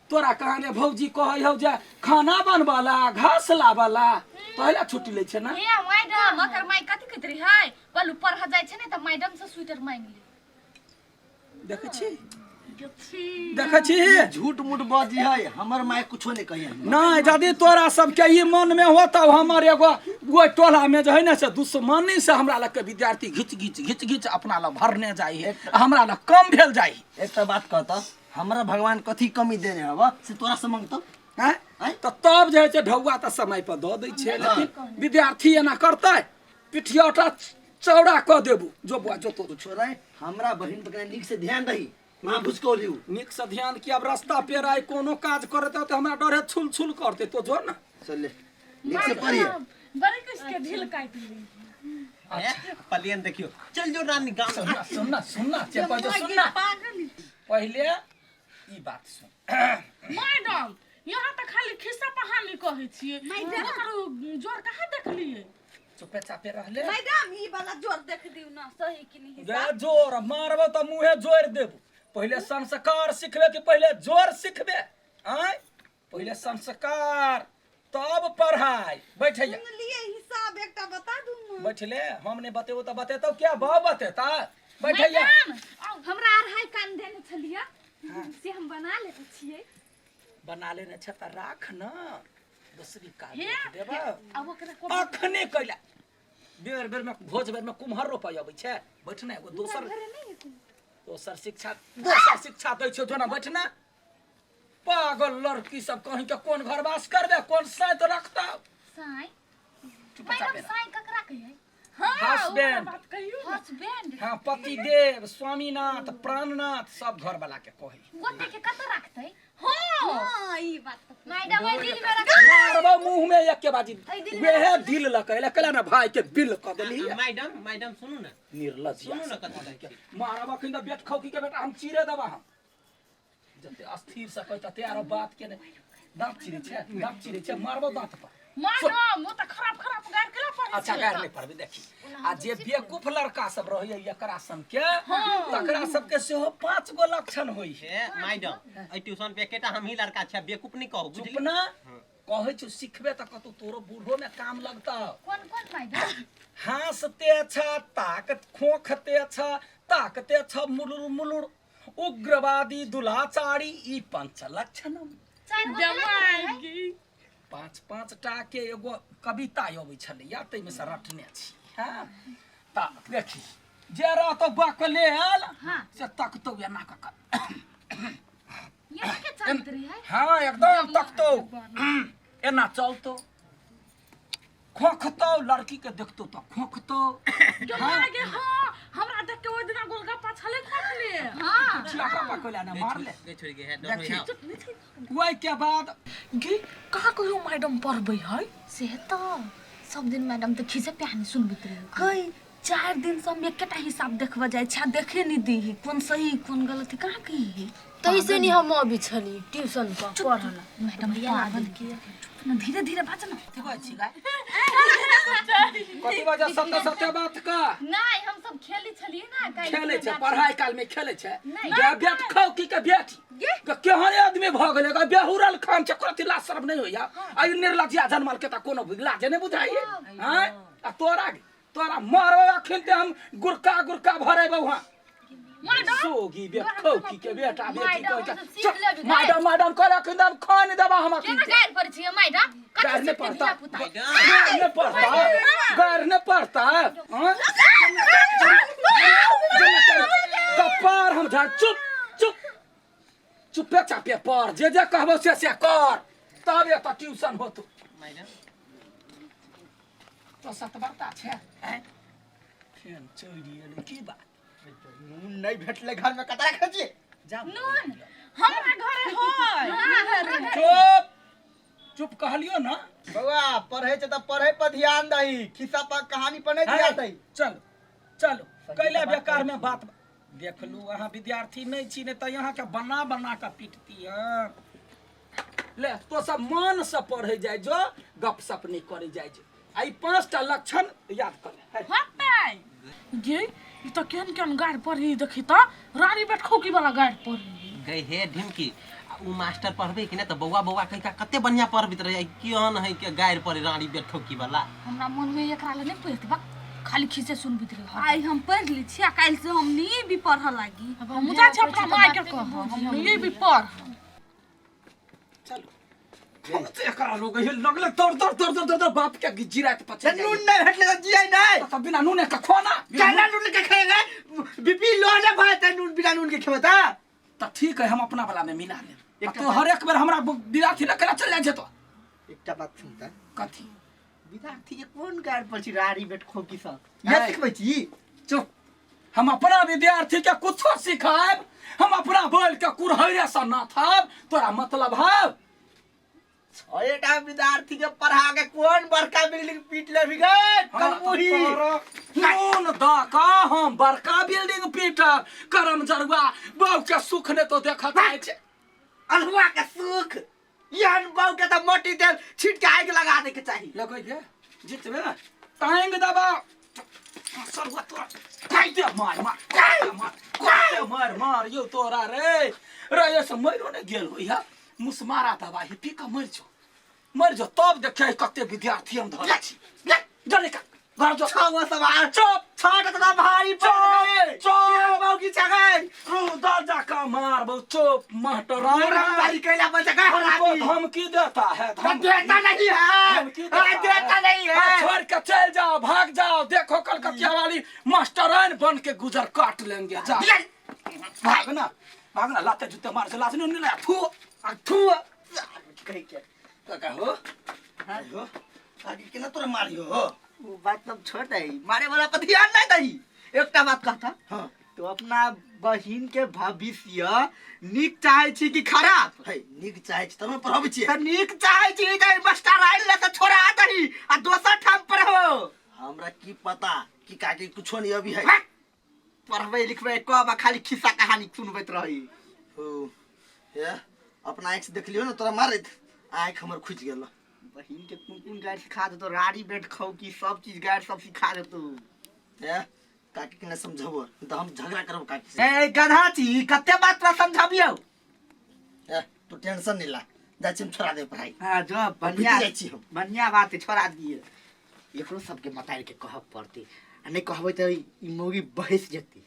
तोरा कहाने भौजी कहै हौ जे खाना बनबला घास लाबला तोहला छुट्टी लै छै ना। हे मैडम, ओकर माय कथी कहैत रहै? पलू पढ़ जाइ छै ने तऽ मैडम से स्वेटर मांगि ले। देखै छी, देखै छी, झूठ मूठ बजी है, हमर माय कुछो नहीं कही। नहीं, यदि तोरा सबके ई मन में हो तब हमर एगो ओहि टोला में जे है ने से दुश्मनी से हमरा लग के विद्यार्थी घिच घिच घिच घिच अपना लग भरने जाइ है, आ हमरा लग कम भेल जाइ है। एकटा बात कहता, हमरा भगवान कथी कमी देने हवा से तोरा से मंगतो? हैं? आँय? तऽ तब जे है से ढौआ तऽ समय पर दऽ दै छै, लेकिन विद्यार्थी एना करतै पिठियौटा चौड़ा कऽ देबू। जो बुआ, जो तो कुछो नहीं, हमरा बहिन पर कने नीक से ध्यान दही, माँ भुसकौली। नीक से ध्यान की, अब रास्ता पेड़ आइ कोनो काज करते तऽ हमरा डरे छुल छुल करते। तो जो ना। चल ले, नीक से पढ़िए। बड़े किसके ढील काटि ली। पलियन देखियो, चल जो रानी गाँव। सुनना, सुनना, सुनना, चेपा जो सुनना। पहिले ई बात सुन। मैडम, यहाँ तऽ खाली खिस्सा कहानी कहै छियै, ओकर जोर कहाँ देखलियै? चुपे चापे रहले। मैडम, ई वाला जोर देख दियौ ना, सही कि नहीं? गे जोर मारबो तऽ मुँहे जोड़ देबो। पहिले संस्कार सिखबे कि पहिले जोर सिखबे? आँय, पहिले संस्कार तब पढ़ाई। बैठैया। सुनलियै हिसाब एकटा बता दू ने। बैठले, हम नहीं बतेबो तऽ बतेतौ क्या? बाप बतेता। बैठैया। मैडम, हमरा अढ़ाई कान देने छलियै से हम बना लेने छियै। बना लेने छै तऽ राख न, दोसरी काज हे, देबो। आब ओकरा को अखने कैला बेर बेर में भोज बेर में कुम्हर रोपै अबै छै। बैठना, एगो दोसर दोसर शिक्षा, दोसर शिक्षा दै छौ। जोना बैठना। पागल लड़की सब कहीं के कोन घर वास करबे, कोन साइत रखता। साई? चुप मैडम, चापे। साई ककरा कहै? हाँ, हस्बैंड। ओकरा बात कहियौ ने। हस्बैंड। हाँ, पतिदेव, स्वामीनाथ, प्राणनाथ सब घर वाला के कहै। गोटे के कत रखतै? हाँ। हाँ, ई बात तऽ मैडम, एहि दिल में रख। मारबो मुंह में एक के बाजी। एहि दिल में। वेहे दिल लकै लकला ना भाई के बिल क देली। मैडम, मैडम, सुनू ने। निर्लज। सुनू ने, कथी कहै छी? मारब अखन तऽ बेट खौकी के बेटा, हम चीरे देबा। हम जते अस्थिर से कहै तते आरो बात के ने दाँत चिरै छै, दाँत चिरै छै, मारबो दाँत पर। मैडम, ओ तऽ खराब खराब गारि केला पढ़ै अच्छा छियै। गारि नहि पढ़बै। देखी, आ जे बेवकूफ लड़का सब रहैया एकरा सन के, तकरा सबके सेहो 5 गो लक्षण होइ है। हे मैडम, एहि ट्यूशन पे एकेटा हमही लड़का छै, बेवकूफ नहीं कहू, चुप बुझली? ना कहै छौ, सिखबे तऽ कतौ तोरो बूढ़ो में काम लगतौ। कोन कोन मैडम? हाँसते छ ताकत खोखते छ ताकते छ मुलुर मुलुर उग्रवादी दुलाचारी, ई पंच लक्षणम। चारि गो केना पढ़ै? जमाई। 5 5 टा के एगो कविता अबै छलैया, ताहिमे से रटने छी। हँ, तऽ देखी, जे रहतौ बकलेल से तकतौ एना कऽ कऽ। ये के चलत रहै? हँ, एकदम तकतौ एना, चलतौ, खोखतौ, लड़की के देखतौ तऽ खोखतौ। जमाई गे, हाँ, हमरा देख के ओहि दिना गोलगप्पा छलै खोखले। हाँ। छिलका पकड़ले ना मारले। गे छोड़ गे, है डर देखी। होइया। ओहि के बाद गे, कहाँ कहियो मैडम पढ़बै है? से तऽ सब दिन मैडम तऽ खिसे प्यानी सुनबैत रहै। कई 4 दिन से हम एकेटा हिसाब देखबऽ जाइ छी आ देखे नहीं दी कोन सही कोन गलत है, कहाँ की। तैसे नहीं हम अभी छली ट्यूशन पर पढ़ला। मैडम पागल के, चुप ना, धीरे धीरे बाज ना। कथी बाजै छी गाय? कथी बाजै? सत्य सत्य बात का। नहीं, हम सब खेली छलिए ना काल्हि। खेलै छै? गाछी। पढ़ाई काल में खेलै छै? नहि। गे बेट खौकी के बेटी के, केहन आदमी भऽ गेलै गे? बेहुरल खान छै, कथी लाज शरम नहि होइया? आ ई निर्लज्जिया जनमल के तऽ कोनो लाजे नहि बुझाइए। आँय, आ तोरा तोरा मारबो अखन ते हम गुरका गुरका भरेबौ। हाँ सोगी बेट खौकी के बेटा बेटी। मैडम, कहै छै, हम सब सीख लेबै। मैडम मैडम कर, अखन हम खान देबा हम अखन केना गारि पड़ै छियै मैडम? गारि कथी नहि सीखतै पड़ता। धिया पुता? गारि नहि पड़ता, गारि नहि पड़ता। हाँ? कपार हम झाड़। चुप चुप, चुपे चापे पर जे जे कहबो से से कर, तब एतऽ ट्यूशन होतो। मैडम। तो सतबरता छै आँय? फेन चलि एलै, की बात? नून नहीं भेटले घर में, कतरा खची जा। नून हमरा घरे है। चुप चुप कहलियो ना। बउआ, पढ़े छै तऽ पढ़े पर ध्यान दही, खिस्सा पर कहानी पर नहीं ध्यान दही। चलो चलो, कैला बेकार में बात देखलू। अहाँ विद्यार्थी नहीं छी, नहीं तऽ यहाँ के बना बना के पीटती। हाँ ले, तो सब मन से पढ़े जाय जो, गप सप नहीं करे जाय जो। आ ई 5टा लक्षण याद कर ले। होतै गे, ई तऽ केहन केहन गारि पढ़ी, देखी तऽ रानी बैठ खोकी वाला गारि पढ़ी। गई हे ढिमकी, आ उ मास्टर पढ़बे कि नहि तऽ बौआ बौआ कहि कऽ कते बढ़िया पढ़बैत रहै केहन है के गारि पड़े रानी बेठौकी वाला। हमरा मन में एकरा ले नहीं पढ़त बा, खाली खिसे सुनबित रही। आइ हम पढ़ ली छी आ काल्हि से हम नहीं भी पढ़ लागी। हम जाइ छी अपना माय के कहब, हम नहीं भी पढ़। चलो हम तऽ एकरा लोग हे लगले दौड़ दौड़ दौड़ दौड़ दौड़ बाप के जीरा के पछे। नून नहीं भेटले तऽ जियै नहीं। तऽ बिना नूने के खाना केना नून के खेबै? बीपी लो ने भऽ जेतै नून, बिना नून के खेबै तऽ। तऽ ठीक है, हम अपना वाला में मिला लेब। आ तो हर एक बेर हमरा विद्यार्थी लग केना चलि जाइ छै तो? एकटा बात सुनता। कथी? विद्यार्थी के कोन गाड़ पर छी राड़ी बेट खोकी सब ये सिखबै छी? चुप, हम अपना विद्यार्थी के कुछो सिखायब, हम अपना बोल के कुरहैरे से ना थाब, तोरा मतलब है? छेटा विद्यार्थी के पढ़ा के कोन बड़का बिल्डिंग पीट लेबी गे कलमुही? नून द का हम बड़का बिल्डिंग पीटब। करम जरुआ बहू के सुख ने तो देखत आइ छै। अल्हुआ के सुख, एहन बहू के तऽ मोटी तेल छीट के आगि लगा दे के चाही। लगै के जितबे टांग दबा सरुआ तोरा काटि दे, मार मार काटि दे, मार काटि दे, मार मार यौ तोरा रे रे ये से मरियो ने गेल होई है। मुसमारा दवाई पी कऽ मरि जो, मरि जो, तब देखे कते विद्यार्थी हम धरै छी। जल्दी कर घर जो। छओ सवार। चुप। छठ तऽ भारी पड़ गेलै। चुप। बहू की छगै रुदा जाका मारबो। चुप मास्टर। भारी कैला पर जगह हो हमको रहा धमकी देता है, धमकी देता नहीं है, धमकी देता है। देता नहीं है। छोड़ के चल जाओ, भाग जाओ, देखो कलकतिया वाली मास्टराइन बन के गुजर काट लेंगे। जा भागना भागना, लाते जूते मार से लाते नहीं नहीं थू आ थू कहि के काका हो हो काकी केना तोरा मारियो हो? वो बात सब छोड़ दे, मारे वाला पर ध्यान नहीं दही। एकटा बात कहता। हाँ। तो अपना बहिन के भविष्य नीक चाहे छी कि खराब? है नीक चाहे छी तब पढ़ाबै छियै। तऽ नीक चाहे छी तऽ मास्टर आयल ले तऽ छोड़ा दही आ दोसर ठाम पढ़ो। हमरा की पता कि काकी कुछो नहीं अभी है। पढ़बै लिखबै कब आ खाली खिस्सा कहानी सुनबैत रही। हो हे अपना आँखि से देखलियो ने तोरा मारैत, आँखि हमर खुजि गेल। बहिन के कोन कोन गारि सिखा देतो, राड़ी बेट खौ की सब चीज गारि सब सिखा देतो। हे काकी के नहीं समझबो तऽ हम झगड़ा करब काकी से। ए गधा छी, कते बात तोरा समझाबियौ? हे तू टेंशन नहीं ला, जाइ छी हम छोड़ा देब पढ़ाई। हाँ जो बढ़िया जाइ छी हम। बढ़िया बात है, छोड़ा दिए। एकरो सबके मतारि के कहब पड़तै आ नहि कहबै तऽ ई मौगी बहसि जेतै।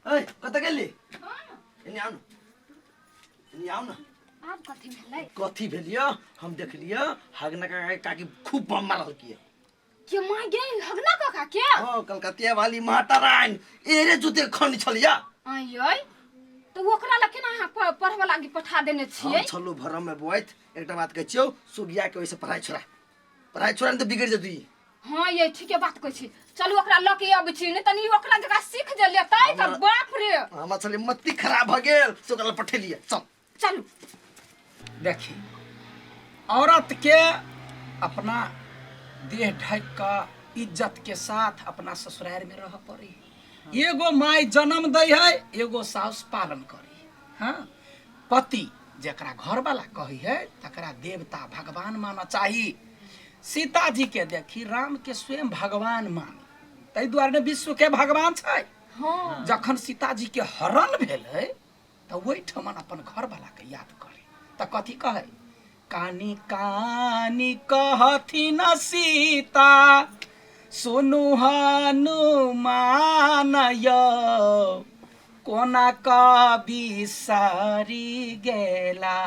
ओए कतऽ गेली? एने आउ न, एने आउ न। आब कथी भेलै? कथी भेलियो? हम देखलियो हगना काका काकी खूब बम मारल किए। के माय गे, हगना काका के? हाँ कलकतिया वाली माताराइन एरे जूते खन छलिया। आय तऽ ओकरा लग केना अहाँ पढ़बऽ लागी पठा देने छियै? हम छलु भरम में बोइत। एकटा बात कहै छियौ, सुगिया के ओइसे पढ़ाई छोड़ा, पढ़ाई छोड़ा नहीं तऽ बिगड़ जेतै। हाँ ये ठीके बात कहै छी, चलू ओकरा लऽ के अबै छी, नहि तनी ओकरा जगह सीख जे लेतै तऽ बाप रे। हमरा छलै मत्ती खराब भऽ गेल से ओकरा लग पठेलियै। चल चलू। देखी औरत के अपना देह ढक कऽ इज्जत के साथ अपना ससुराल में रह पड़े। एगो माय जन्म दै है, एगो साउस पालन करी। हाँ पति जकरा घर वाला कही है तकरा देवता भगवान मानना चाही। सीता जी के देखी राम के स्वयं भगवान मानी, ताहि दुआरे ने विश्व के भगवान छै। हाँ। जखन सीता जी के हरण भेलै तऽ ओहिठमन अपन घर वाला के याद करे तऽ कथी कहै? कानी कानी कहथिन सीता सुनु हनुमान यौ, कोना कवि सारी गेला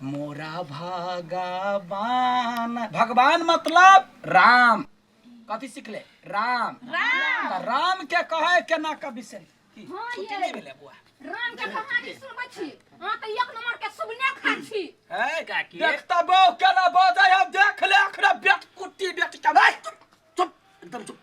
मोरा भगवान। भगवान मतलब राम। कथी सिखले? राम। राम राम के कहे केना कवि से की? हाँ, छुट्टी ये। नहीं भेलै बुआ? राम के कहानी सुनबै छी अहाँ तऽ एक नंबर के सुबने खा छी। है काकी। देखता बौ केना बजै है, देख ले अखने बेट कुट्टी बेट के। चुप चुप एकदम चुप।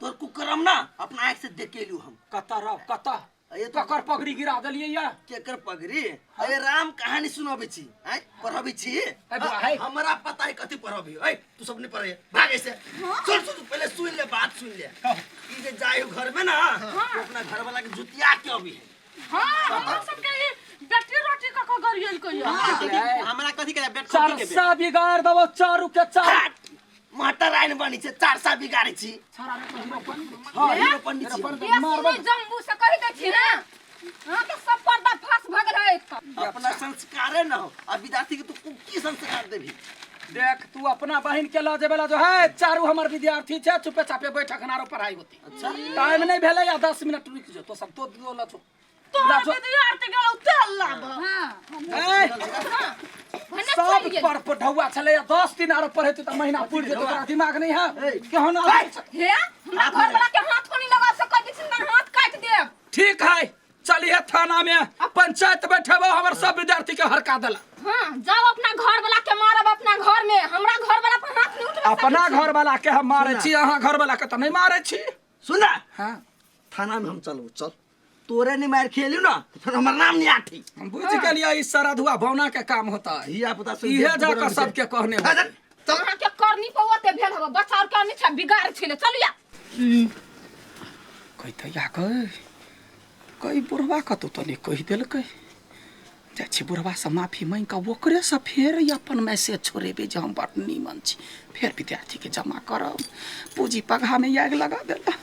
तोर कुकरम ना अपना आँख से देख के एलियो हम। कतऽ रह कतऽ? अरे तो ककर पगड़ी गिरा देलियै या? केकर पगड़ी? अरे राम कहानी सुनाबै छी, आँय पढ़बै छी। ए बुआ, है। हमरा पता है कथी पढ़बै। ए तू सब नहीं पढ़े, भाग ऐसे। सुन सुन पहले सुन ले, बात सुन ले। ई जे जाय घर में ना तो अपना घर वाला के जुतिया के अभी है। हाँ हमरा सबके ई बेटी रोटी कऽ कऽ गरियल कहियो। हमरा कथी के बेट खोकी के बेट? चार बिगाड़ देबो चारू के चार। माता रानी बनी छे, चार सा बिगाड़े छी। हां हीरो पंडित छी। ये सुनी जम्बू से कहि दै छी ने, अहाँ के सब पर्दा फास भऽ गेल है। संस्कारे न हो आ विद्यार्थी के तू की संस्कार देबी देख तू अपना बहिन के लऽ जेबे ला जो है चारू हमर विद्यार्थी छै चुपे चापे बैठक नारो पढ़ाई होती। अच्छा टाइम नहीं भेलै या 10 मिनट रुक जो तो सब तो दो लचो। तोहर लचो। विद्यार्थी गेलौ तेल लाबऽ। ए, सब पर पढ़ौआ छलै या 10 दिन आरो पढ़ेतै तऽ महीना पुरि जेतै। तोरा दिमाग नहीं है केहन आदमी छै? हे, हमरा घर वाला के हाथ कोनी लगा सकै छी ना, हाथ काटि देब। ठीक है, चलिए थाना में पंचायत बैठेबो, हमर सब विद्यार्थी के हरका देला। हाँ, जाओ अपना घर वाला के मारब अपना घर में, हमरा घर वाला पर हाथ नहीं उठबे। अपना घर वाला के हम मारे छी, अहाँ घर वाला के तऽ नहीं मारे छी। सुन। हाँ। थाना में हम चलू, चल तोरे नहीं मार खेलियो ना तो फिर हमर नाम नहीं आठी। हम बुझ गेलियै ई सरधुआ बौना के काम होता है। धिया पुता से इहे जाकर सबके कहने हो। चल। अहाँ के करनी पर ओते भेल हबे, बच्चा और के नहीं छै बिगाड़ छेले। चलू या कहि तऽ या कहि कहि बुढ़वा कतौ तऽ नहि कहि देलकै। जाइ छी बुढ़वासँ माफी मांगि कऽ ओकरेसँ फेर ई अपन मैसेज छोड़ेबै जे हम बड़ नीमन छी। फेर विद्यार्थीके जमा करब, पूँजी पगहामे आगि लगा देला।